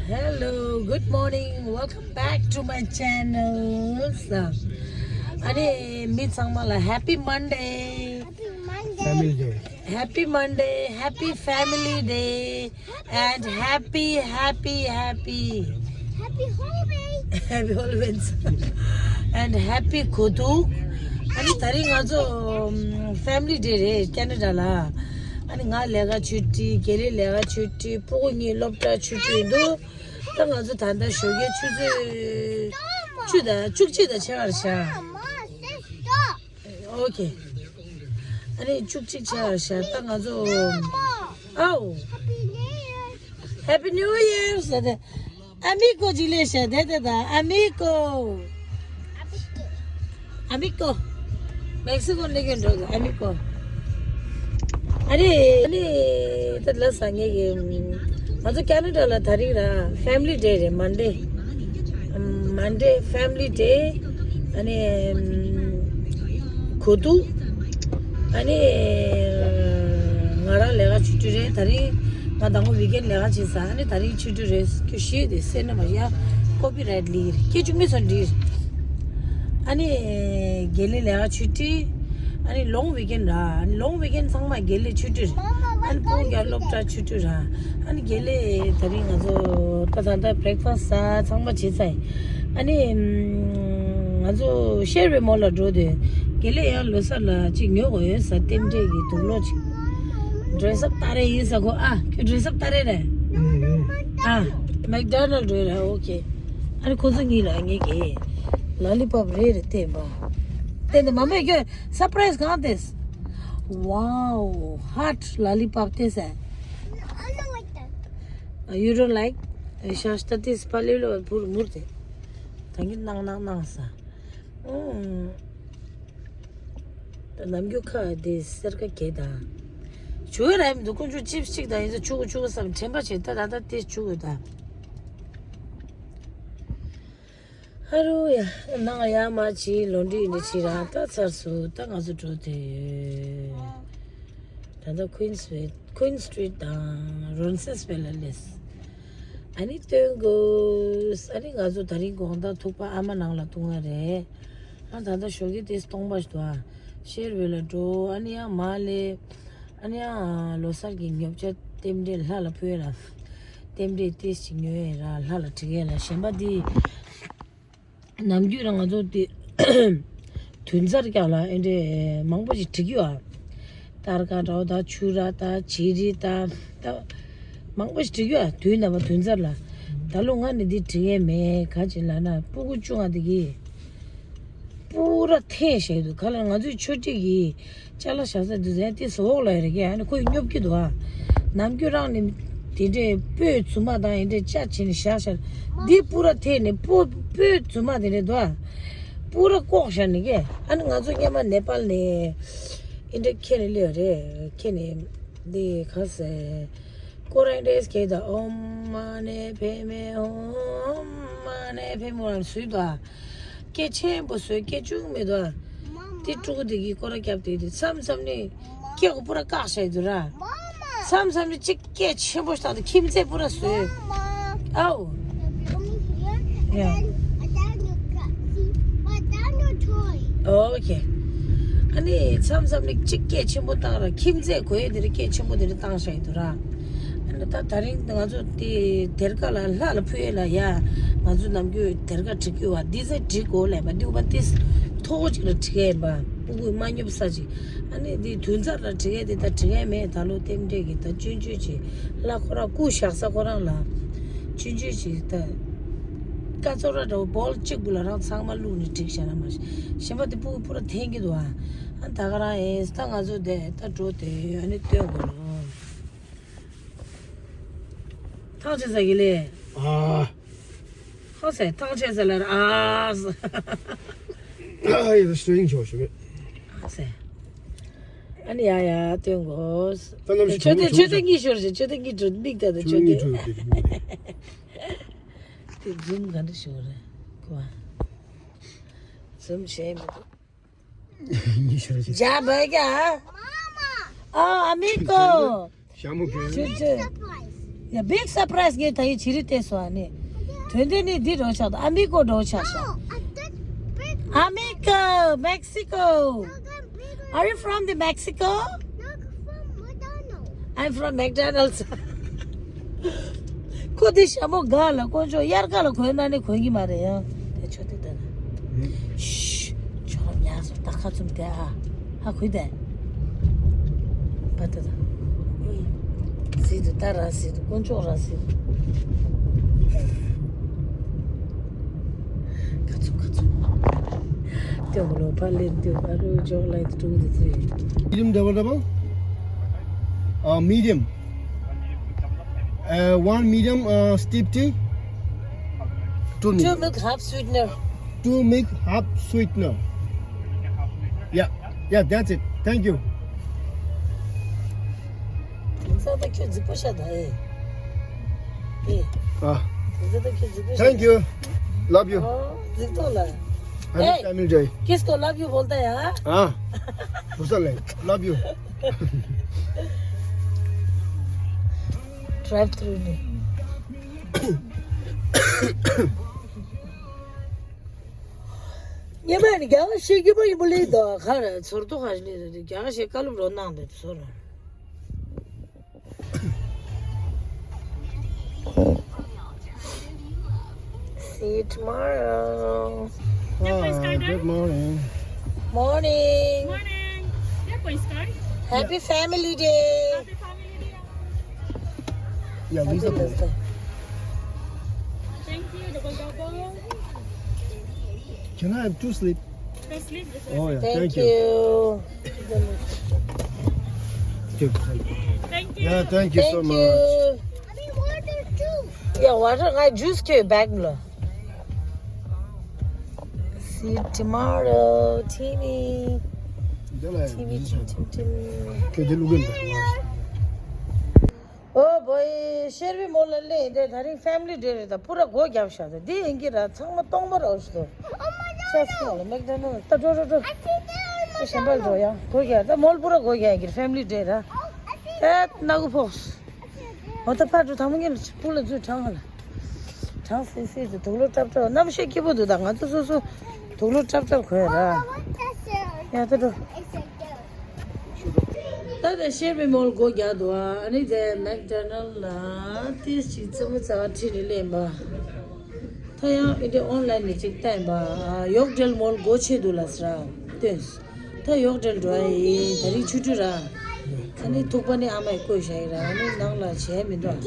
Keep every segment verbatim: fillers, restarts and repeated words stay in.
Hello, good morning. Welcome back to my channel. ཨ་ནི་མི་ཚང་མ་ལ་Happy Monday. Happy Monday. Family Day. Happy Monday. Happy Family Day. And happy, happy, happy. Happy Halloween. Happy Halloween. And happy Kotu. ཨ་ནི་དེ་རིང་ང་ཚོ་ཨམ་Family Day རེད་ཁེ་ན་ཌ་ལ། ཨ་ནི་ང་ལས་ཀ་ཆུ་ཊི། དགེ་ལེགས་ལས་ཀ་ཆུ་ཊི། སྤུ་གུ་གཉིས་སློབ་གྲྭ་ཆུ་ཊི་ཡིན་འདུག་ད་ང་ཚོ་ད་ལྟ་ཞོགས་ཀའི་ཆུ་ཚོད་བཅུ་དང་བཅུ་གཅིག་དང་ཕྱེད་ཀར་བཞག་ཨོ་ཁེ། ཨ་ནི་བཅུ་གཅིག་ཕྱེད་ཀར་བཞག་ད་ང་ཚོ། ཨའོ། Happy New Year ཟེར་ཏེ། ཨ་མི་ཀོ་ཅིག་ལས་བཤད་དེ་དེ་དང་ཨ་མི་ཀོ། ཨ་མི་ཀོ། མེག་སི་ཀོ་ནས་གྱོན་འགྲོ་གི་ཨ་མི་ཀོ། ཨ་ནི་ཨ་ནི་ད་ལ་ས་ངེས་ཀྱི་ང་ཚོ་ཁེ་ན་ཌ་ལ་དེ་རིང་ར་Family Day རེད། Monday. Monday Family Day. ཨ་ནི་གོ་ཐུག་ཨ་ནི་ང་རང་ལས་ཀ་ཆུ་ཊི་རེད། དེ་རིང་ང་དང་པོ་weekend ལས་ཀ་བྱེད་ས། ཨ་ནི་དེ་རིང་ཆུ་ཊི་རེད། ཁྱོད་ཤེས་དེ་སེ་ན་མ་ཡ་copyright ལི་རེད། ཁྱེད་ཅུང་མི་སོན་འདི་ཨ་ནི་དགེ་ལེགས་ལས་ཀ་ཆུ་ཊི། ཨ་ནི་long weekend ར། ཨ་ནི་long weekend ཚང་མ་དགེ་ལེགས་ཆུ་ཊི་རེད། ཨ་ནི་སྤུ་གུ་ར་སློབ་གྲྭ་ཆུ་ཊི་ར། ཨ་ནི་དགེ་ལེགས་དེ་རིང་ང་ཚོ་ད་ད་ལྟ་breakfast ཟ་ཚང་མ་བྱེད་ཚར་ཡིན། ཨ་ནི་ང་ཚོ་ཤེར་བའི་མོ་ལ་འགྲོ་དུས་དགེ་ལེགས་ཡང་ལོ་གསར་ལ་ཅིག་ཉོ་དགོས་ཡོད་ས། རྟེན་འབྲེལ་གྱི་དུག་ལོག་ཅིག dress up ལྟ་རེ་ཡིན་ས་ཁོ། ཨ་ཁྱོད་dress up ལྟ་རེ་རེད། ཨ་McDonald འགྲོ་ར། ཨོ་ཁེ། ཨ་ནི་ཁོ་ཚོ་གཉིས་ལ་ངེད་ཀྱིས་lollipop རེ་རེ་བསྟན་པ། བསྟན་ཏེ་མ་མེད་ཁྱོད་surprise གང་ཏེས། Wow, heart lollipop ཏེས་ཨ། You don't like? ཤ་སྟ་ཏིས་པ་ལེ་ལོ་བུར་མུར་ཏེ། ད་གིན་ནང་ནང་ནང་ས། ཨུམ། ད་ནམ་རྒྱུན་ཁ་དེ་སེར་ཁ་གྱེས་དང་། ཆུ་ར་ཡིན་འདུག་ཁོང་ཚོ་ཅིབ་སི་གཅིག་དང་ཡིན་ཚོ་ཆུ་གུ་ཆུ་གུ་བསམ་དྲན་པ་བྱེད། ད་ད་ད་དེ་ཆུ་གུ་ད། ཧ་རུ་ཡ། ནང་ཡ་མ་ཅི་ལོ་འདྲི་འདྲི་ཅི་ར་ད་ཚར་སོ། ད་ང་ཚོ་འགྲོ་དེ་ཡོད། ད་ད་Queensway Queen Street དང་Ronsasville ལ་སླེབས། ཨ་ནི་སྟོན་དགོས། ཨ་ནི་ང་ཚོ་དེ་རིང་དགོང་དག་ཐུག་པ་ཨ་མ་ནང་ལ་ཐུག་ང་རེད། ཨ་ད་ལྟ་ཞོགས་ཀས་དེ་སྟོང་པ་ཞིག་འདུག་ཨ་ཤེར་བེ་ལ་འགྲོ། ཨ་ནི་ཡང་མ་ལེ། ཨ་ནི་ཡང་ལོ་གསར་གྱི་ཉོ་ཆ་རྟེན་འབྲེལ་ལྷ་ལ་ཕུལ་ཡས་ལ། རྟེན་འབྲེལ་ཏིས་ཅིག་ཉོ་ཡས་ར་ལྷ་ལ་བྲི་ཡས་ལ། གཞན་པ་དེ། ནམ་རྒྱུན་རང་ང་ཚོ་དེ་དུས་ཚར་རྒྱག་ལ་ཨེ་འདྲས་མང་པོ་ཞིག་བྲི་གི་ཡོད་ཨ། སྟར་ཀ་འདྲ་བོ་དང་ཆུ་ར་དང་བྱི་རི་དང་ད་མང་པོ་ཞིག་བྲི་གི་ཡོད་ཨ། དུས་ནམ་པ་དུས་ཚར་ལ། ད་ལོ་ང་ནི་འདི་བྲི་ཡས་མེད། ག་ཅི་ལབ་ན་སྤུ་གུ་ཆུང་བ་དེ་གིས་པུ་ར་འཐེན་བཞག་འདུག་ག་ལ་ང་ཚོའི་ཆོས་ཁྲིད་ཀྱི་ཅ་ལག་བཞག་ས་འདུག་ཟེར་ཏེ་ཟོག་ལ་ཡ་རེ་གི་ཨ་ནི་ཁོས་སྙོབ་ཀྱི་འདུག་ཨ། ནམ་རྒྱུན་རང་ནི་དེ་འདྲས་སྤོས་རྫུན་མ་དང་ཡིན་འདྲས་ཅ་བྱས་ནས་བཞག་བཞག་འདི་པུ་ར་འཐེན་ནས་སྤོ་སྤོས་རྫུན་མ་དེ་འདྲས་འདུག་ཨ། པུ་ར་བཀོག་བཞག་ནས་གི་ཨ་ནི་ང་ཚོ་སྔོན་མ་ནེ་པཱལ་ནས་ཡིན་འདྲས་ཁྱེར་ནས་སླེབས་རེད། ཁྱེར་ནས་འདི་ག་ཟེར་ཀོ་རང་འདྲས་ཁྱེར་ད་ཨོམ་མ་ནེ་ཕེ་མེ་ཨོམ་མ་ནེ་ཕེ་མོ་རང་སུས་འདུག་ཨ། སྐད་ཆེན་པོ་བཟོས་སྐད་ཅུང་མི་འདུག་ཨ། དེ་ཕྲུ་གུ་དེ་གིས་སྐོར་ར་བརྒྱབ་དེ་དེ་མཚམས་མཚམས་ནས་སྐད་གོ་པུ་ར་བཀག་བྱས་འདུག་ར། མཚམས་མཚམས་ནས་གཅིག་སྐད་ཆེན་པོ་ཞིག་བཏང་དེ་ཁྱིམ་མཚེས་པུ་ར་བཟོས། ཨའོ། Yeah. Okay. ཨ་ནི་མཚམས་མཚམས་ནས་གཅིག་སྐད་ཆེན་པོ་བཏང་ར་ཁྱིམ་མཚེས་གོ་ཡས་དེ་ར་སྐད་ཆེན་པོ་དེ་ར་བཏང་བཞག་འདུག་ར། ཨ་ནི་ད་དེ་རིང་ང་ཚོ་དེ་སྡེར་ཁ་ལ་ལྷ་ལ་ཕུལ་ཡས་ལ་ཡ། ང་ཚོ་ནམ་རྒྱུན་སྡེར་ཁ་བྲི་གི་བ་འདི་ཚེ་བྲི་དགོས་ལབ་པ་འདི་འུ་པ་ཏིས་མཐོ་བོ་ཅིག་ལ་བྲི་གི་ཡིན་པ། སྤུ་གུས་མ་སྙོབ་ས་ཅིག་ཨ་ནི་འདི་དུས་མཚར་ལ་བྲི་གི་འདི་ད་བྲི་གི་མེད། ད་ལོ་རྟེན་འབྲེལ་གྱི་ད་ཆུང་ཆུང་ཅིག་ལྷ་ཁོ་རང་སྐུ་བཞག་ས་ཁོ་རང་ལ་ཆུང་ཆུང་ཅིག་ད་ཀ་ཙོག་ར་འདྲ་བོ་བོལ་གཅིག་པུ་ལ་རང་ཚང་མ་བླུགས་ནས་བྲིས་བཞག་ན་མ་གཞི་གཞན་པ་དེ་སྤུ་གུ་པུ་ར་འཐེན་གྱི་འདུག་ཨ། ཨ་ད་ག་རང་ཨེ་ད་ང་ཚོ་དེ་ད་འགྲོ་དེ་ཨ་ནི་སྟོན་དགོས་ལོ། ཐང་ཆད་ས་གི་ལེ། ཨ། ཧོ་སེ་ཐང་ཆད་ས་ལ་ཨ། ཨ་ཡི་ད་སྟོན་ཆོག་ཞུ་མེད། ཨ་སེ། ཨ་ནི་ཡ་ཡ་སྟོན་དགོས། ད་ནམ་ཞིག་ཆོས་དེ་ཆོས་དེ་གཉིས་ཤོར་ཞིག་ཆོས་དེ་གཉིས་འགྲོ་མིག་ད་དེ་ཆོས་དེ། ཆོས་དེ་འཛུམ་ག་འདྲ་ཤོར་རེད་ཁོ། འཛུམ་བྱས་མི་འདུག་གཉིས་ཤར་ཅིག་ཇ་བོད་ག་ཨ་ཨ་མི་ཀོ་ཞྭ་མོ་གི་ཆུ་ཆུ། Yeah, big surprise. ངས་ད་ཡི་ཇི་རི་བལྟས་སོང་ཨ་ནི། དོན་དེ་ནི་འདི་འགྲོ་ཆགས་འདུག་ཨ་མི་ཀོ་འགྲོ་ཆགས་ཤག No, uh, that big Amigo, Mexico. Look, I'm bigger. Are you from the Mexico? Look, from McDonald's. I'm from McDonald's. ཁོ་དེ་ཞྭ་མོ་ག་ལ་དཀོན་མཆོག་དབྱར་ཁ་ལ་གོན་ན་ནི་གོན་གྱི་མ་རེད་ཡང་། དེ་ཆོ་དེ་ད་ན། ཤུ། ཆོ་ཉ་སོ་ད་ཁ་ཚུམ་དེ་ཨ། ཧ་གོ་དེ། པ་ད་ད། སི་དུ་ད་ར་སི་དུ་དཀོན་མཆོག་ར་སི་དུ། ཁ་ཚུམ་ཁ་ཚུམ། ཏེ་མོ་ལོ་ཕ་ལེན་ཏེ་ཨ་རུ་ཇོག་ལའི་ཏུ་ཏུ་ཏུ། Medium double double? Uh, medium. Uh, one medium, uh, steep tea. Two milk. Two milk, half sweetener. Two milk, half sweetener. Yeah, yeah, that's it. Thank you. ས་ད་ཁྱོད་རྫིག་པོ་ཤ་ད་ཨེ། ཨེ། Ah. ས་ད་ཁྱོད་རྫིག་པོ་ཤ། Thank you. Love you. ཨོ། རྫིག་ཏོ་ལ། Happy family day. किसको love you बोलता है, हाँ? हाँ। भूसा ले। Love you. Drive through ནི། ཉི་མ་ནི་རྒྱ་གར་ཤེས་རྒྱུ་པ་ཡིན་པོ་ལེ་དོ་ཁ་ར་ཚོར་དོ་ཁ་ནི་རྒྱ་གར་ཤེས་བཀའ་སློབ་རོ་གནང་དེ་ཚོར། See you tomorrow. Hi, good morning. Morning. Morning. Happy Family Day. Happy Family Day. Yeah, we Happy support. Birthday. Thank you, double double. Can I have two slip? Two slip. Oh, yeah, Thank thank you. you. Thank you. Thank you. Yeah, thank you so Thank much. you. I mean, water too. Yeah, water. I juice to bag lo. See you tomorrow, Timmy. Timmy, Tim, Tim, Tim. ཁྱོད་འདི་བླུག་གིན་འདུག་ཨོ་བོའི་ཤེར་བི་མོ་ལ་ལེ་འདི་ད་རིང་ཕེ་མི་ལི་ཌེ་རེད་ད། པུ་ར་སྒོ་རྒྱབ་ཤག་ད་འདི་ཡིན་གྱི་ར། ཚང་མ་སྟོང་པ་ར་འོ་ཤི་ཏོ། ཤ་སི་ལ་མེག་ཌོ་ནལ་ད་འགྲོ་འགྲོ་འགྲོ། ཤ་ཤམ་པ་འགྲོ་ཡ་སྒོ་རྒྱབ་ད། མོལ་པུ་ར་སྒོ་རྒྱབ་གྱི་ཕེ་མི་ལི་ཌེ་ར། ད་ན་གུ་ཕོགས། འོ་ད་ཕར་འགྲོ། དང་པོ་ངས་སྤུ་ལ་འཛུལ་དྲང་ཧ་ལ། དྲང་སིང་སིང་དུ་དུག་ལོག་ཀྲབ་ཀྲབ། གནམ་གཤིས་སྐྱིད་པོ་འདུག་ད་ང་ཚོ་སོ་སོ་དུག་ལོག་ཀྲབ་ཀྲབ་གོན་ར། ཡ་ད་འགྲོ། ད་ལྟ་ཤེར་བི་མོལ་སྒོ་རྒྱག་འདུག་ཨ་ནི་དེ་མེག་ཌོ་ནལ་ལ་ཏིས་ཅིག་རྩེད་མོ་རྩེ་བ་ཁྲིད་ནས་ལེན་པ། ད་ཡང་ཨི་འདྲ་ཨོན་ལན་ནས་ཅིག་བསྟན་པ། ཡོག་ཌེལ་མོལ་སྒོ་ཕྱེ་འདུག་ལ་ཟེར་ར་སྟོན། ད་ཡོག་ཌེལ་འགྲོ་ཡ་ཡིན། ད་རིང་ཆུ་ཊི་ར། ཨ་ནི་ཐུག་པ་ནི་ཨ་མས་བསྐོས་བཞག་ཡིན་ར། ཨ་ནི་ནང་ལ་བྱས་མི་འདུག་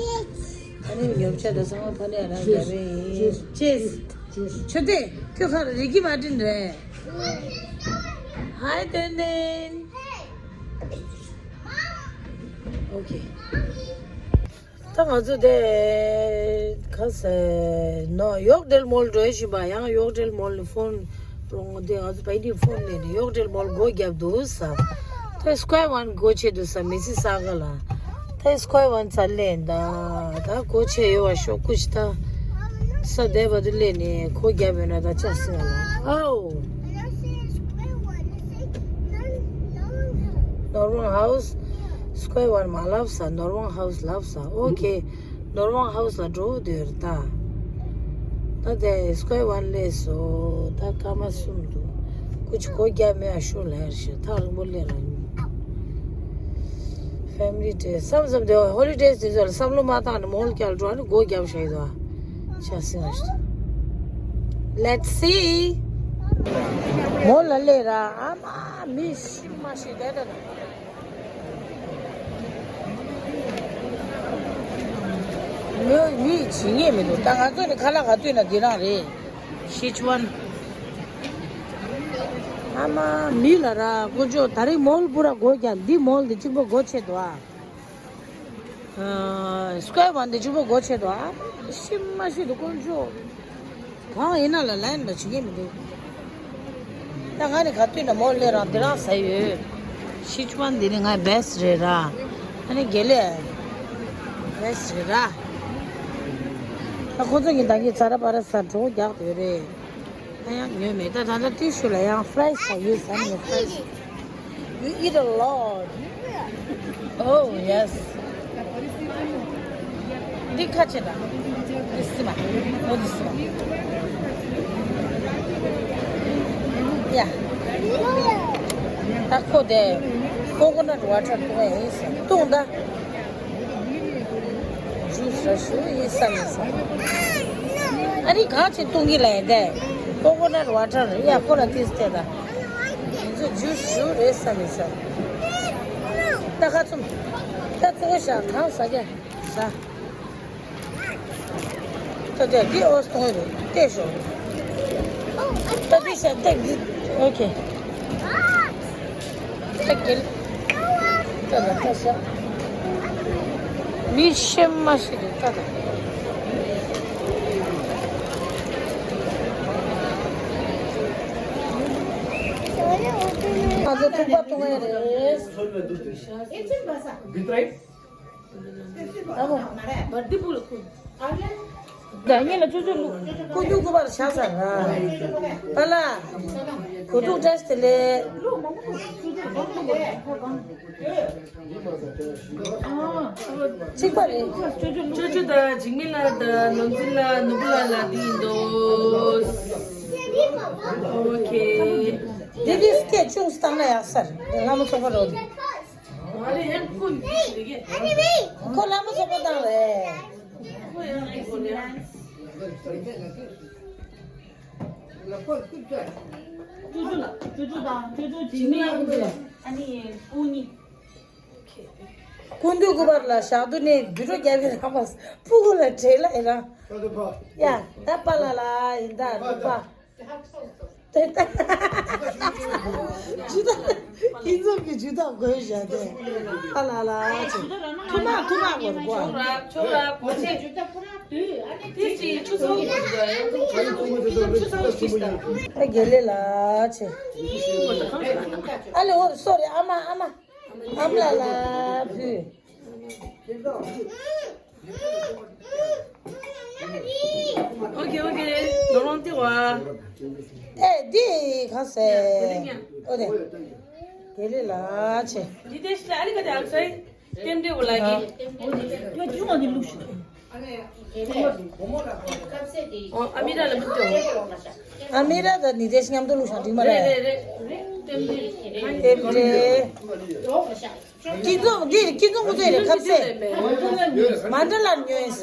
ཨ་ནི་ཉོ་ཆ་ད་ཚང་མ་ཕ་ནས་ཨ་རང་རྒྱབ་ཡིན། ཅེས། ཆུ་ཏེ་ཁྱོད་ཁ་རི་ཀི་མ་ཏིན་རེད། Hi ཏན་ཏན། Okay. ད་ང་ཚོ་དེ་ག་ས་ནོ་ཡོག་ཌེལ་མོལ་འགྲོ་བཞིན་པ། ཡང་ཡོག་ཌེལ་མོལ་ནས་ཕོན་རོང་དེ་ང་ཚོ་བའི་ཌི་ཕོན་ནས་ནི་ཡོག་ཌེལ་མོལ་སྒོ་རྒྱབ་འདུག་ས། ད་སི་ཀོ་ཝན་སྒོ་ཕྱེ་འདུག་ས། མི་སི་ས་ག་ལ་ད་སི་ཀོ་ཝན་ཚ་ལེན་ད། ད་སྒོ་ཕྱེ་ཡོད་བ་ཤོག་ཀུ་ཤི་ད། ས་དེ་བ་དུ་ལེན་ནས་སྒོ་རྒྱབ་ཡོད་ན་ད་ཆ་སི་ང་ལ་ཨའོ། Normal house. སི་ཀོ་ཝན་མ་ལབ་ས། Normal house ལབ་ས། Okay. Normal house ལ་འགྲོ་འདོད་རེད་ད། ད་དེ་སི་ཀོ་ཝན་ལས་སོ། ད་སྐར་མ་གསུམ་འདུག་ཀུ་ཅི་སྒོ་རྒྱབ་མེད་ཨ་ཤོ་ལ་ཡར་ཤོ་ཐག་རིང་པོ་ལས་ར། ཕེ་མི་ལི་ཌེ་བསམ་བསམ་དེ་ཧོ་ལི་ཌེ་དེ་ཚོ་ལ་བསམ་བློ་མ་བཏང་ནས་མོལ་རྒྱབ་འགྲོ་ནས་སྒོ་རྒྱབ་ཤ་ཡི་དོ། ཆ་སི་ང་ཤི། Let's see. མོལ་ལ་ལས་ར་ཨ་མ་མི་ཤི་མ་ཤི་དེ་ད་ན། མི་མི་བྱེད་ངེས་མི་འདུག་ད་ང་ཚོ་ནི་ཁ་ལག་ག་དུས་ན་འདི་རང་རེད། ཤི་ཆུ་ཝན། ཨ་མ་མི་ལ་ར་དཀོན་མཆོག་ད་རེས་མོལ་པུ་ར་སྒོ་རྒྱབ། འདི་མོལ་འདི་གཅིག་པོ་སྒོ་ཕྱེ་འདུག་ཨ། སི་ཀོ་ཝན་འདི་གཅིག་པོ་སྒོ་ཕྱེ་འདུག་ཨ་མ་ཤི་མ་ཤི་འདུག་དཀོན་མཆོག་གང་ཡིན་ན་ལ་ལན་ལ་བྱེད་ཀྱི་མི་འདུག་ད་ང་ནི་ག་དུས་ན་མོ་ལས་རང་དེ་རང་ཟ་ཡོད། ཤི་ཆུ་ཝན་འདི་ནི་ང་བེ་སི་རེད་ར། ཨ་ནི་དགེ་ལེ་བེ་སི་རེད་ར། ད་ཁོ་ཚོ་གི་ད་གི་ཚ་ར་པ་ར་ས་གྲོགས་རྒྱག་དེ་རེད། ད་ཡང་ཉོས་མེད། ད་ད་ལྟ་ཏི་ཤུ་ལ་ཡང་fries ཟ་ཡོད་ཟ་ནི་fries. You eat a lot. Oh, yes. ཁ་ཆེ་ད། འདི་སི་མ། འོ་འདི་སི་མ། ཡ། ད་ཁོ་དེ། ཀོ་ཀོ་ནཊ་ཝ་ཊར་བཏུང་ཡ་ཡིན་ཟེར། བཏུང་ད། ཇུས་ར་ཞུ་ཡིན་བསམ་ཡིན་ཟེར། ཨ་རི་གང་ཆེ་བཏུང་གི་ལ་ཡིན་དེ། ཀོ་ཀོ་ནཊ་ཝ་ཊར་ཡ་ཁོ་ལ་ཏིས་ཏེ་ད། ཡིན་ཚོ་ཇུས་ཞུ་རེད་བསམ་ཡིན་ཟེར། ད་ཁ་ཚུམ། ད་ཚོ་ཤ་གང་ཟ་རྒྱ། ཟ། ད་ལྟ་འདི་ཨོ་སྟོང་རེད་ལྟས་ཤོག་ད་འདི་ཤ་སྟེགས་འདི་ཨོ་ཁེ། ད་གེལ། ད་ལ་ད་ཤ། མི་ཤེས་མ་ཤེས་རེད་ད་ལ། ང་ཚོ་ཐུག་པ་གཏོང་ཡ་རེད། ཨ་མོ། ད་ཉིན་ལ་ཆུ་ཆུ་བླུག་ཀུ་ཀུ་ཀུ་བར་ཆགས་ཚར་ར། པ་ལ། གོ་ཐུག་བཀྲ་ཤིས་བདེ་ལེགས། གཅིག་པ་རེད། ཅོ་ཅོ་དང་འཇིགས་མེད་ལགས་དང་ནོར་འཛིན་ལགས་ནོར་བུ་ལགས་ལ་འདི་ཡིན་འདུག་ཨོ་ཁེ། འདི་འདི་སྐད་ཅུང་བཏང་ན་ཡག་ས་རེད། ལྷ་མོ་ཚོགས་པ་རོལ། ཁོ་ལྷ་མོ་ཚོགས་པ་བཏང་རེད། ཅོ་ཅོ་ལ་ཅོ་ཅོ་དང་ཅོ་ཅོ་འཇིགས་མེད་ལགས་ཁོང་ཚོ་ལ་ཨ་ནི་སྐུ་ཉིད། ཀུན་འདུས་སྐུ་པར་ལ་ཞག་དུ་ནས་བརྒྱུད་སྒྲོག་རྒྱབ་པའི་རང་པ་སྤུ་གུ་ལ་བྲེལ་ལ་ཡི་རང་། ཡ་ད་པ་ལ་ལ་ཡིན་ད་ལུག་པ། དེ་ལྟ། ཇུས་ཐག་ཡིན་ཙམ་གྱི་ཇུས་ཐག་དགོས་བཞག་དེ། པ་ལ་ལ་ཆེ། ཐུ་མ་ཐུ་མ་གོར་གོ་ཆོག་ར་ཆོག་ར་གོ་ཆེ། དེ་ཅི་ཆུ་ཚོད་གོར་གོ་ཡང་ཚོ་ཆུ་ཚོད་ཆུ་ཚོད་ཤིག་ད། ད་དགེ་ལེགས་ལ་ཆེ། ཨ་ལེ་ཨོ་སོ་རི་ཨ་མ་ཨ་མ། ཨམ་ལ་ལ་བུ། ཨོ་ཁེ་ཨོ་ཁེ། ནོར་ལོང་ཏི་བ། ཨེ་འདི་ག་སེ། ཨོ་དེ། དེ་ལེ་ལ་ཆེ། འདི་དེ་ཤི་ལ་ཨ་ནི་ག་དེ་ཨམ་སོའི། ཏེམ་ཏེ་བ་ལ་གི། ང་ཐུང་བ་འདི་བླུགས་ཤིག་ཨོ་ཨ་མི་ར་ལ་མི་ཏེ་ཨོ། ཨ་མི་ར་དང་ནི་དེ་ཤི་མཉམ་དུ་བླུགས་ཤིག་འགྲིག་མ་རེད། རེད་རེད་རེད། ཏེམ་ཏེ། ཏེམ་ཏེ། སྐྱིད་འཛོམས་འདི་སྐྱིད་འཛོམས་ཀུ་ཚོད་རེད་ཁབ་སེ། མ་འདྲ་ལ་ཉོས་ས།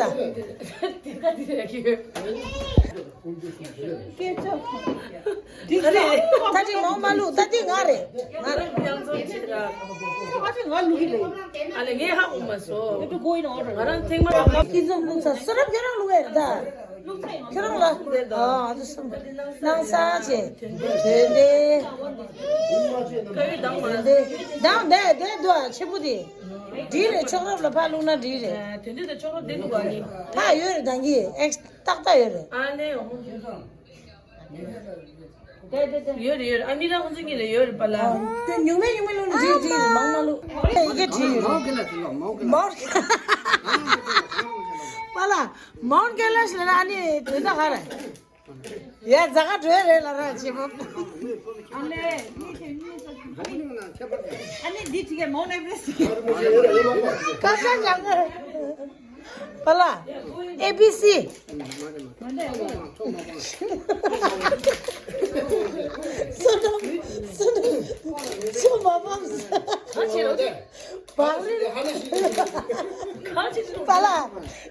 ད་ཅིག་མང་མ་ལུག་ད་འདི་ང་རེད། ང་རེད། ང་ལུག་གི་རེད། ཨ་ལེ་ངས་ཧ་གོ་མ་སོང་། ང་རང་ཐེངས་མ་སྐྱིད་འཛོམས་ལུག་ས་སུ་རབ་ཁྱེད་རང་ལུག་ཡ་རེད་ད། ཁྱེད་རང་ལ། ཨ་ཨ་ཙི་སུ། ནང་ས་ཆེ། དོན་ཏེ། དོན་ཏེ། དང་དེ་དེ་དུ་ཨ་ཆེན་པོ་དེ། འདི་རེད་ཆོག་རབ་ལ་ཕ་ལུག་ན་འདི་རེད། དོན་ཏེ་དང་ཆོག་རབ་དེ་འདུག་ག་ནི། ཕ་ཡོད་རེད་ད་གི་ཨེགས་ཏག་ཏག་ཡོད་རེད། ཨ་ལེ་ཡོང་། ཡོད་རེད་ཡོད་རེད། ཨ་མི་ར་ཁོང་ཚོ་གཉིས་ལ་ཡོད་རེད་པ་ལ། དེ་ཉུང་མེད་ཉུང་མེད་ལུག་ན་འདི་འདི་རེད་མང་མ་ལུག་ཨེ་ཡི་གེ་འདི་ཡོད་རེད། མའོ་གེ་ལ་ཟེར་ལོ་མའོ་གེ་ལ། མའོ་གེ་པ་ལ། མའོན་ཀེ་ལ་ཤི་ལ་ཨ་ནི་དོན་དག་ག་རེད། ཡ་རྫ་ཁ་འགྲོ་ཡ་རེད་ལ་ར་ཆེ་མོ། ཨ་ལེ། ཨ་ནི་འདི་ཅིག་ག་མའོན་ཨེ་ཝ་རེ་སི་ཊི་ཅིག་ཀ་ཤ་ལ་ངར། པ་ལ། ཨེ་བི་སི། སོ་ནམ། སོ་ནམ། སོ་མ་པམ། ག་ཆེ་རོ་དེ། བག་རིལ། གང་ཅི་ཅི་པ་ལ།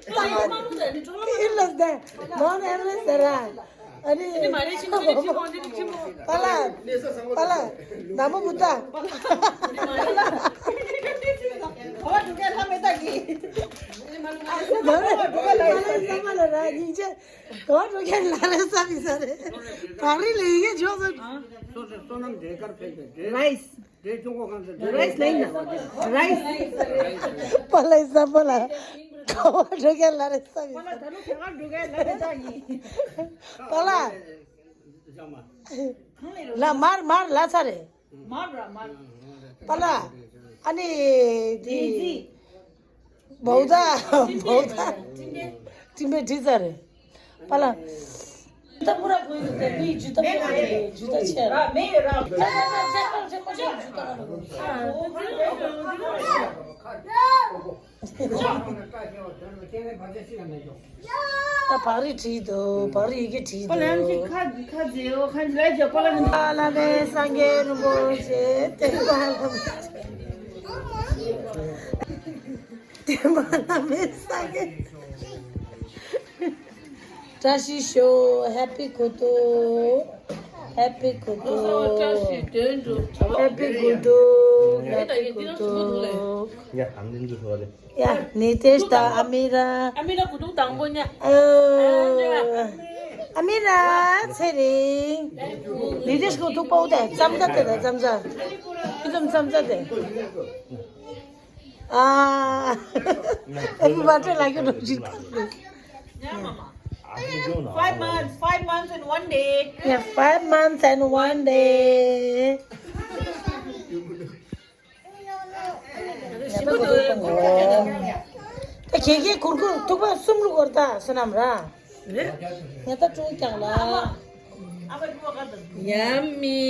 པ་ལ། ཨི་ལ་སྡེ། མོན་ཨེ་ཝ་རེ་སི་ཟེར་ར། ཨ་ནི། ཨ་ནི་མ་རེད་ཅི་ཅི་ཅི་ཅི་ཅི་པ་ལ། པ་ལ། ན་མོ་བུ་ཏ། ག་བ་འགྲོ་ག་ལྷ་མེ་ཏ་གི། ན་མོ་བུ་ཏ་ལ་ས་མ་ལ་ར་སྙིང་རྗེ། ག་བ་འགྲོ་ག་ལ་རེ་ས་མི་ས་རེ། བག་རིལ་ལ་ཡི་གེ་འཇོག་སོ། སོ་སོ་སོ་ནམ་འདྲེ་དཀར་ཕེབས་པའི་འདྲེ། རའི་སི། རའི་སི་ལེན་ན། རའི་སི། པ་ལའི་ས་པ་ལ། ག་བ་འགྲོ་ག་ལ་རེ་ས་མི་ས། པ་ལ། ལ་མར་མར་ལ་ཚ་རེད། མར་ར་མར། པ་ལ། ཨ་ནི་དེ། མའོ་ད། མའོ་ད། ཏིང་པེ་དྲི་ཚ་རེད། པ་ལ། ད་པུ་ར་བོད་ཀྱི་དེ་མིའི་ཇུས་ཏ་པུ་ར་བོད་ཀྱི་ཇུས་ཏ་ཆེ་ར། མེ་ཡོད་ར། ད་ད་ད་ཆེ་པར་ཆེ་པོ་ཆེ་ཇུས་ཏ་ག་ལ་བོད། ད་བག་རིལ་བྲིས་འདུག་བག་རིལ་ཡི་གེ་བྲིས་འདུག་པ་ལམ་ཅིག་ཁ་ཁ་རྗེའོ་ཁ་ལ་རྒྱ་པ་ལ་ནི། ཨ་ལ་མེ་སངས་རྒྱས་རིན་པོ་ཆེ་བསྟན་པ་ལ་མེ། བསྟན་པ་ལ་མེ་སངས་རྒྱས། བཀྲ་ཤིས་ཤོག Happy Guduk. Happy Guduk. Happy Guduk. Happy Guduk. ཡ་ཨམ་ནི་འདུག་ཧོ་ལེ། ཡ་ནི་ཏེཤ་དང་ཨ་མི་ར། ཨ་མི་ར་གུ་དུག་དང་པོ་ཉ། ཨ་མི་ར་ཚེ་རིང་། ནི་ཏེཤ་གུ་དུག་པོ་དེ་ཙམ་ཙ་དེ་དང་ཙམ་ཙ། ཁྱི་ཙམ་ཙམ་ཙ་དེ། ཨ། ཨ་མི་མ་ཏྲེ་ལ་གི་རོ་ཅིག་ད། Five months, five months and one day. Yeah, five months and one day. ད་ཁྱེད་ཀྱིས་གུར་གུར་ཐུག་པ་གསུམ་ལུག་བོར་ད་བསོད་ནམས་ར། ངས་ད་ཀྲུང་ཀྱང་ལ། Yummy.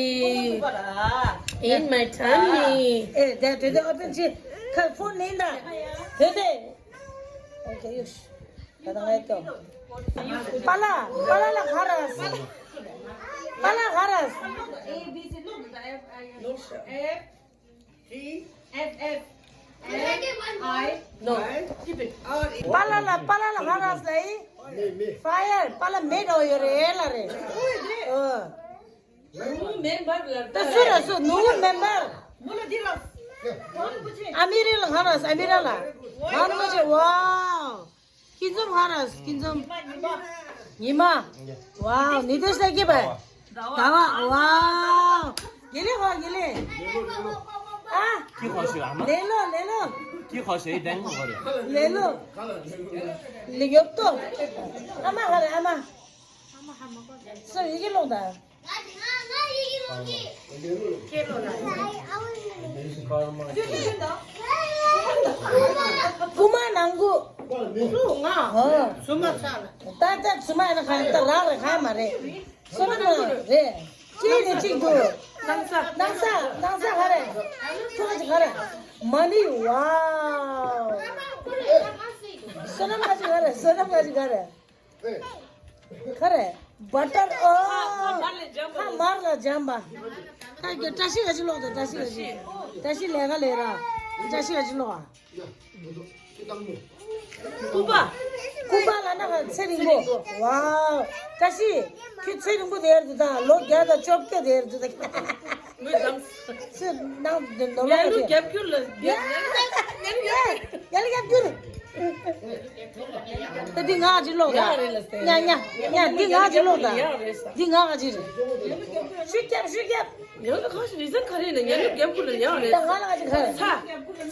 In my tummy. ཨེ་དེ་དེ་དེ་ཨོ་པན་ཅི་ཁ་ཕོན་ནིན་ད། དེ་དེ། ཨོ་ཁེ་ཡོ་ཤི། ད་ད་ངས་ཀྱོ། པ་ལ་པ་ལ་ལ་ཁ་ར་སི། པ་ལ་ཁ་ར་སི། F F. I. No. Keep it. པ་ལ་ལ་པ་ལ་ལ་ཧ་ར་སི་ལ་ཡི། Fire. པ་ལ་མེ་འགྲོ་ཡོད་རེད་ལ་རེད། ཨོ། ནུ་མེམ་བར་ལ། ད་སུ་ར་སུ་ནུ་མེམ་བར། མོ་ལ་དི་ར། ཨ་མི་རི་ལ་ཧ་ར་སི་ཨ་མི་ར་ལ། ཧ་ར་སི་ཝའོ། སྐྱིད་འཛོམས་ཧ་ར་སི་སྐྱིད་འཛོམས། ཉི་མ། ཝའོ་ནི་དེ་ས་ཀི་བ། ཟླ་བ་ཝའོ། དགེ་ལེགས་ཧོ་དགེ་ལེགས། ཨ། ཁྱི་ཁོ་ཤི་ཨ་མ། ལེ་ལོ་ལེ་ལོ། ཁྱི་ཁོ་ཤི་དེང་ཁོ་རེ། ལེ་ལོ། ལེ་ཡོབ་ཏོ། ཨ་མ་ཧ་རེ་ཨ་མ། སོ་ཡི་གེ་ལོང་ད། རྐུ་མ་ནང་ཁུལ། ཧོ། ད་ད་ཚུ་མ་ཡིན་ན་གང་ད་རག་རེད་གང་མ་རེད། སོ་ན་མ་རེད། གཅིག་ནས་གཅིག་ཏུ། ནང་ས། ནང་ས་ནང་ས་ག་རེད། ཁྱོད་ཀྱི་ག་རེད། མ་ཎི་ཝའོ། སོ་ན་མ་ཅི་ག་རེད། སོ་ན་མ་ཅི་ག་རེད། ག་རེ། བ་ཏར་ཨོ། ཁ་མར་ལ་འཇམ་པ། ཁ་གི་བཀྲ་ཤིས་ག་ཅི་ལོག་ད་བཀྲ་ཤིས་ག་ཅི། བཀྲ་ཤིས་ལས་ཀ་ལས་ར། བཀྲ་ཤིས་ག་ཅི་ལོག་ཨ། སྐུ་པ། སྐུ་པ་ལ་ན་ཚེ་རིང་པོ། ཝའོ། བཀྲ་ཤིས། ཁྱོད་ཚེ་རིང་པོ་དེར་འདུག་ད་ལོ་བརྒྱ་དང་བཅོ་བརྒྱད་དེར་འདུག་ད། ཚེ་ནང་དུ་ནོར་ལ་ཡ་ལུ་རྒྱབ་སྐྱུར་ལ་རྒྱབ། ཡ་ལུ་རྒྱབ་སྐྱུར། ད་འདི་ང་ཅི་ལོག་ད། ཡག་རེད་ལ་སྟེ། ཉ་ཉ་ཉ་འདི་ང་ཅི་ལོག་ད། ཡག་རེད་ས། འདི་ང་ཅི་རེད། ཤུ་རྒྱབ་ཤུ་རྒྱབ། ཡང་ན་ཁ་ཤི་རི་ཟན་ག་རེ་ནས་ཉ་ལུག་རྒྱབ་ཁུ་ལ་ཉག་རེད། ད་ང་ལ་ཅི་ག་རེ། ཚ།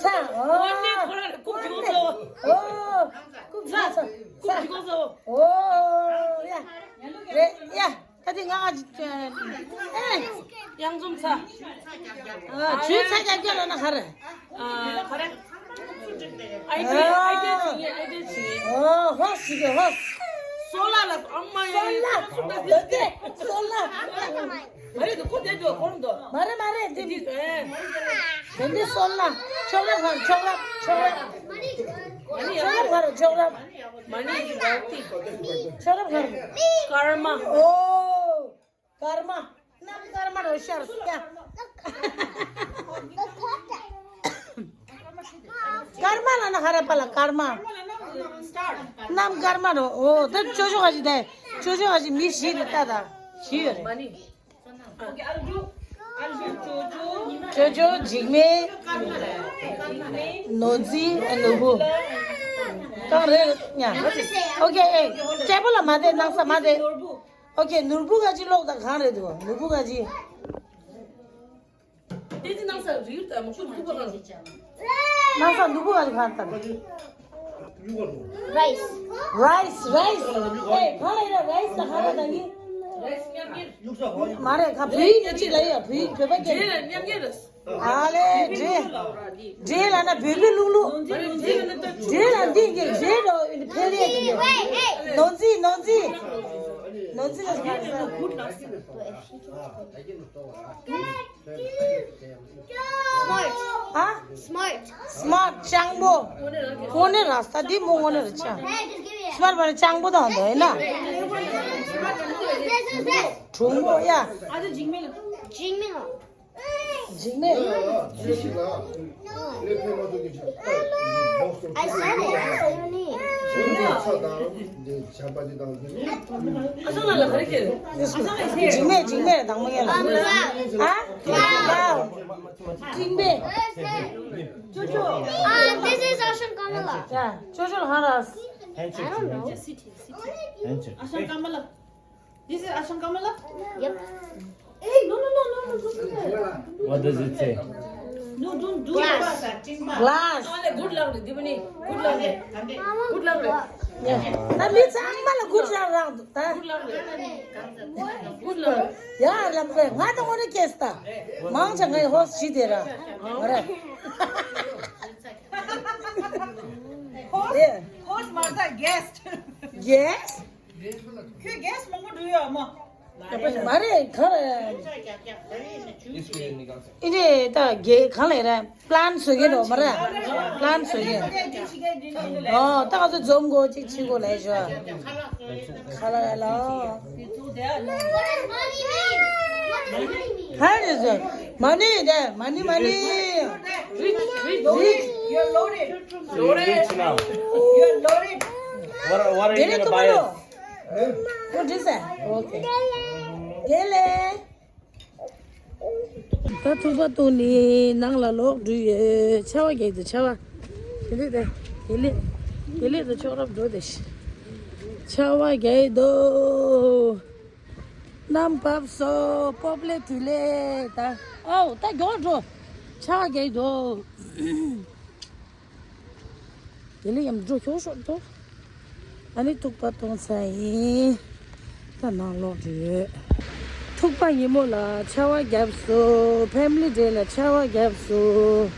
ཚ། ཨོ། ཨོ་ནེ་ཁོ་ར་རེ་ཀུབ་ཅི་གོ་ཚ། ཨོ། ཀུབ་ཅི་གོ་ཚ། ཚ། ཀུབ་ཅི་གོ་ཚ། ཨོ། ཡ། རེད་ཡ། ད་དེ་ང་ཨེ། གཡང་འཛོམས་ཚ། ཨ་ཆུའི་ཚ་རྒྱབ་རྒྱབ་ལ་ན་ག་རེ། ཨ་ག་རེ། ཨའི་ཏེ་ཨའི་ཏེ་ཅི་ངེ་ཨའི་ཏེ་ཅི་ངེ། ཨོ་ཧོ་ཤི་གེ་ཧོ། སོ་ལ་ལ་ཨ་མ་ཡ། སོ་ལ། སོ་ལ། སོ་ལ། མ་རེད་དུ་ཁོ་དེ་དུ་ཁོ་རང་དུ། མ་རེད་མ་རེད་དེ་དེ་དུ་ཨེ། དེ་འདི་སོ་ལ། ཆོག་རབ་ཧར་ཆོག་རབ་ཆོག་རབ། ཆོག་རབ་ཧར་ཆོག་རབ། མ་ནི་ཡི་ག་ཏི། ཆོག་རབ་ཧར། ཀརྨ། ཨོ། ཀརྨ། ནམ་ཀརྨ་རོ་ཤར་ཡ། ཀརྨ་ལ་ན་ཧ་ར་པ་ལ་ཀརྨ། ནམ་ཀརྨ་རོ། ཨོ་ད་ཅོ་ཅོ་ག་ཅི་དེ། ཅོ་ཅོ་ག་ཅི་མི་བཞི་རེད་ད་ད། བཞི་ཡོད་རེད། ཅོ་ཅོ་འཇིགས་མེད། ནོར་འཛིན་ཨ་ནོར་བུ། གང་རེད་ཉ། ཨོ་ཀེ་ཨེ། ཀྲེ་པོ་ལ་མ་བསྡད་ནང་ས་མ་བསྡད། ཨོ་ཀེ་ནོར་བུ་ག་ཅི་ལོག་ད་གང་རེད་འདུག་ནོར་བུ་ག་ཅི། དེ་ནང་ས་རིལ་དང་མ་ཁུ་ཁུ་པ་གང་། ནང་ས་ནོར་བུ་ག་ཅི་གང་ད། Rice. Rice, rice. ཨེ་ག་རེ་ར་rice ད་ག་རེ་ད་ཡིན། Rice མཉམ་གཉེར། མ་རེད་ག་བོད་ཡིག་ནས་ཅིག་ལ་ཡ་བོད་ཡིག་བོད་པ་སྐད། རྗེས་ལ་མཉམ་གཉེར་རེད། ཨ་ལེ་འདྲེ། འདྲེ་ལ་ན་བོད་པའི་ལུག་ལུག་འདྲེ་ལ་འདི་གི་འདྲེ་རོ་ཕལ་ཡས་ཀྱི་ནོར་འཛིན་ནོར་འཛིན། ནོར་འཛིན་ལ་ཨ། སི་མཱར་ཊི། སི་མཱར་ཊི། སྤྱང་པོ། དངོས་གནས་ར་ས་འདི་མོ་དངོས་གནས་ར་ཆ། སི་མཱར་ཊི་བ་ནི་སྤྱང་པོ་དང་འདོད་ཡིན་ན། གྲུང་པོ་ཡ། འཇིགས་མེད། I said it. I said it. འཇིགས་མེད། འཇིགས་མེད་དང་མོ་ཡ་ལ། ཨ། འཇིགས་མེད། Ah, this is Ashan Kamala. ཡ། ཅོ་ཅོ་ལ་ཧ་ར། I don't know. Ashan Kamala. This is Ashan Kamala? Yep. Hey, no, no, no, no, no, don't do that. What does it say? No, don't do glass. Glass. Good luck, Dimani. Good luck. Good luck. ཡ། ད་མི་ཚང་མ་ལ་good luck་རག་འདུག་ད། Good luck. Good luck. ཡ་ལམ་པས་ང་ད་ངོ་ནས་ཀེས་ད། མང་ཆེ་ངའི་ཧོ་སི་ཇི་དེ་ར། ང་ར། ཧོ་སི་ཧོ་སི་མ་ད་གེ་སི་ཊི། གེ་སི་ཊི། ཁྱོད་གེ་སི་ཊི་མང་པོ་འགྲོ་ཡོད་མོ། མ་རེད་ག་རེ། ཨི་རེད་ད་གེ་གང་ལས་རེད། པི་ལན་བཟོ་གི་འགྲོ་མ་རེད། པི་ལན་བཟོ་གི། ཨོ་ད་ང་ཚོ་འཛོམས་དགོས་གཅིག་ཕྱི་སྒོ་ལས་ཞོ། ཁ་ལ་ལ། ཧ་རེ་ཟེར། མ་ནི་དེ་མ་ནི་མ་ནི། Rich, rich, rich. You're loaded. Loaded. Rich now. You're loaded. What are, what are you gonna buy us? What is that? Okay. དེ་ལས། ད་ཐུག་པ་བཏུང་ནི་ནང་ལ་ལོག་འགྲོ་ཡོད། ཆར་པ་རྒྱག་འདུག་ཆར་པ། དེ་ལས་དེ་དེ་ལས་དེ་ལས་དེ་ཆོག་རབ་འགྲོ་དེ། ཆར་པ་རྒྱག་འདུག་གནམ་བབས་སོ། སྤོབས་ལེ་དུས་ལེ་ད། ཨའོ་ད་མགྱོགས་འགྲོ། ཆར་པ་རྒྱག་འདུག་དེ་ལས་ཡང་འགྲོ་ཤོག་ཤོག་འགྲོ། ཨ་ནི་ཐུག་པ་གཏོང་ཚར་ཡིན། ད་ནང་ལོག་འགྲོ་ཡོད། ཐུག་པ་ཉིན་མོ་ལ་ཆར་པ་བརྒྱབ་སོང་། ཕེ་མི་ལི་ཌེ་ལ་ཆར་པ་བརྒྱབ་སོང་།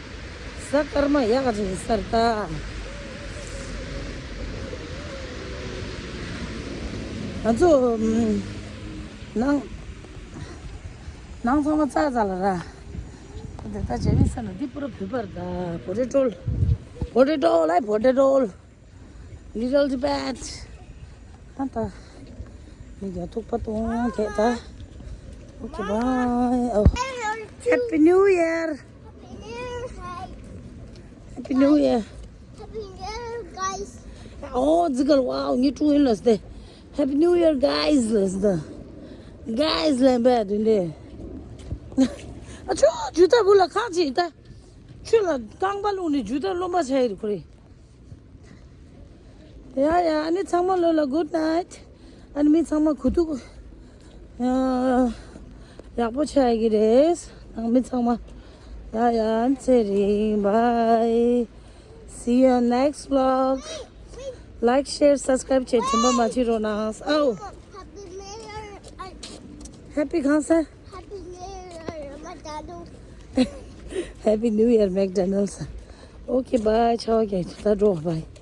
གཟའ་སྐར་མ་ཡག་ག་ཅིག་ཡིན་ས་རེད་ད། ང་ཚོ་ནང་ནང་ཚང་མ་ཙག་ཙག་ལ་ར། འདི་ད་ཇེ་མི་ས་ན་འདི་པུ་ར་བོད་པ་རེད་ད། པོ་ཏེ་ཊོ། པོ་ཏེ་ཊོ་ལ་པོ་ཏེ་ཊོ། Little Tibet. ཨ་ད། མི་རྒྱ་ཐུག་པ་གཏོང་གས་ད། Okay, bye. Oh. Happy New Year. Happy New Year. Happy New Year, guys. Oh, this girl, wow, you too in us there. Happy New Year, guys, us there. Guys, like bad in there. ཨ་ཆོ་ཇུ་ཏ་བུ་ལ་ཁག་ཅིག་ད། ཆུ་ལ་རྐང་པ་བླུགས་ནས་ཇུ་ཏ་རློན་པ་བྱས་ཡོད་ཁོ་རེ། ཡ་ཡ། ཨ་ནི་ཚང་མ་ལོ་ལ་good night. ཨ་ནི་མི་ཚང་མ་གུ་ཐུག་ཡག་པོ་ཆགས་ཀྱི་རེད། ནང་མི་ཚང་མ། ཡ་ཡ། ཚེ་རིང་། Bye. See you next vlog. Like, share, subscribe བྱས་དྲན་པ་མ་བརྗེད་རོགས་གནང་། ཨའོ། Happy གང་ཟེར། Happy New Year, McDonald's. Happy New Year, McDonald's. Okay, bye. ཆར་པ་རྒྱག་ད་འགྲོ། Bye.